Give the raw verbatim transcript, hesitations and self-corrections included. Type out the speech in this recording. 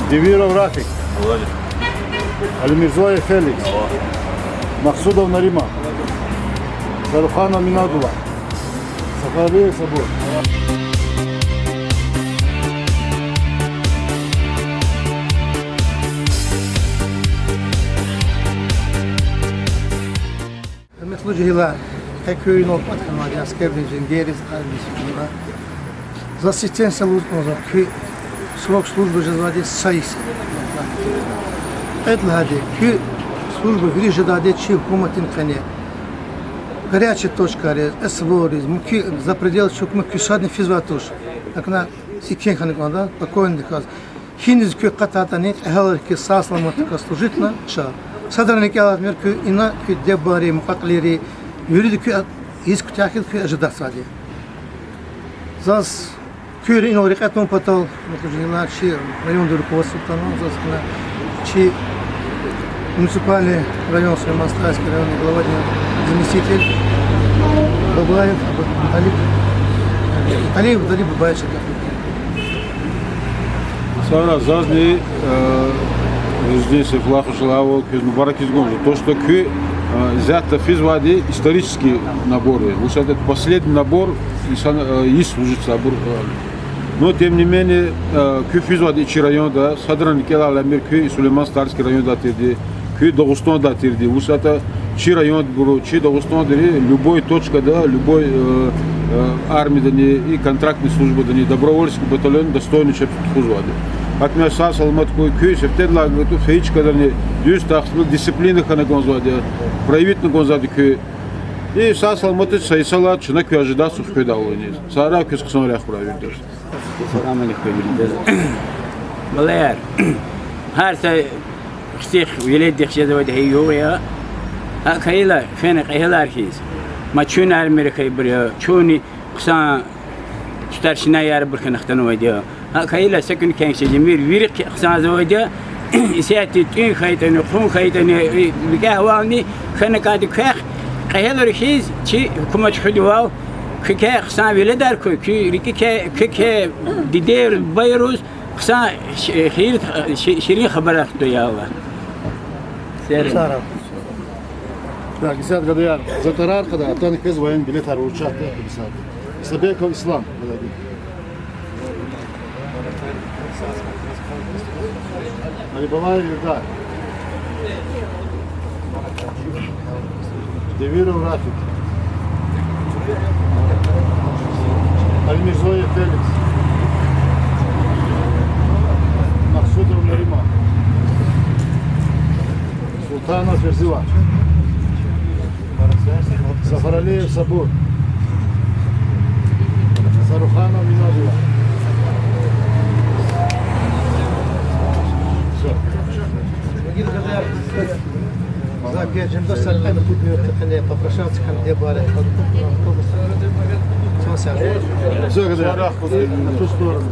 Девиров Рафик. Алимирзоев Феликс. Максудов Нариман. Саруханов Минадуллагь. Сафаралиев Сабур. Гьуьрметлу жегьилар, къе куьн инал кӀватӀ хьанвайди я аскердин женгериз, армиядиз. Заз сифте са лугьуз кӀанзава, куь срок службы жезвайди са йис я. Кьвед лагьайди, куь служба вири жедайди чи гьукуматдин къене. Горячая точкайриз, СВО-риз, муькуь за пределы чи гьукумат куь садни физвай туш. Акуна сикин хьана кӀанда, спокойно хьаз. Гьиниз куьн къатайтӀани, кьегьалрихъ сагъ-саламатдикай служить хьана ша. Садрани кӀелайтӀа мир куьн ина, куь диде-бубайри, мукьва-кьилийри, вирида куьн а-, йис куьтягь хьиз куьн жедачӀзавайди я. Заз куьн инал рекье тун патал, ну, куь жегьилар, чи райондин руководство атана, заз куьне чи муниципальный район, Сулейман-Стальский районный главадин заместитель Бабаев Абу-, Талиб, Талиб, Талиб Бабаевич. Сара зазни, э, Рузди Сейфуллаевич, квез мубарак ийиз кӀанзава то, что куьн, э, исятда физвайди исторический набор я. Вучиз лагьайтӀа последний набор инсан, э, йис служить авур, э. Но тем не менее, э, куьн физвайди чи районда, садрани кӀелайла мир куьн Сулейман-Стальский райондай тирди, куьн Дагъустандай тирди. Вучиз лагьайтӀа чи райондибуру, чи Дагъустандири любой точкада, любой, э, э, армиядани, и контрактный службадани, добровольский батальон достойно чеб тухузвайди. Гьакӏ ман сагъ-саламат хьуй, куьн сифтедилай гатӀун фейи чкадални дуьз тахсна, дисциплина хьана кӀанзавайди я, проявить авуна кӀанзавайди куьн. И сагъ-саламатдиз са йисалай чна куьн ажидасуз хкведайвал иниз. Сагърай, квез хъсан рехъ хьурай, виридаз. Салам алейкум, виридаз. Балаяр, гьар са хцихъ веледдихъ жезвайди гьа югъ я. ГьакӀ хьайила, фена кьегьалар хьиз. Ма чун армияда хьайибур я, чунни хъсан старшинаярбур хьана хтанвайди я. ГьакӀ хьайила, са куьн кенкши жемир, вири хъ-, хъсанзавайди я. Исятда тӀуьн хьайитӀани, хъун хьайитӀани, и викӀегьвални хьана кӀанда квехъ, кьегьалар хьиз, чи гьукумат хуьдайвал, квекай хъсан веледар хьуй, куь рикӀикай, квекай дидейриз, бубайриз хъсан ш-, хийир, ши-, ширин хабарар хтун, я Аллагь. Сера. Так, исятда, гадаяр, за тӀварар кьадай, атана квез военный билетар вручать ийида исятда. Исабеков Ислам, гадаяр. Алибалаев Эльдар. Девиров Рафик. Алимирзоев Феликс. Максудов Нариман. Султанов Ферзилан. Сафаралиев Сабур. Саруханов Минадуллагь. Всё. За пять минут путь не попрощаться, ко мне баре. Всё, всё. Всё, когда на ту сторону.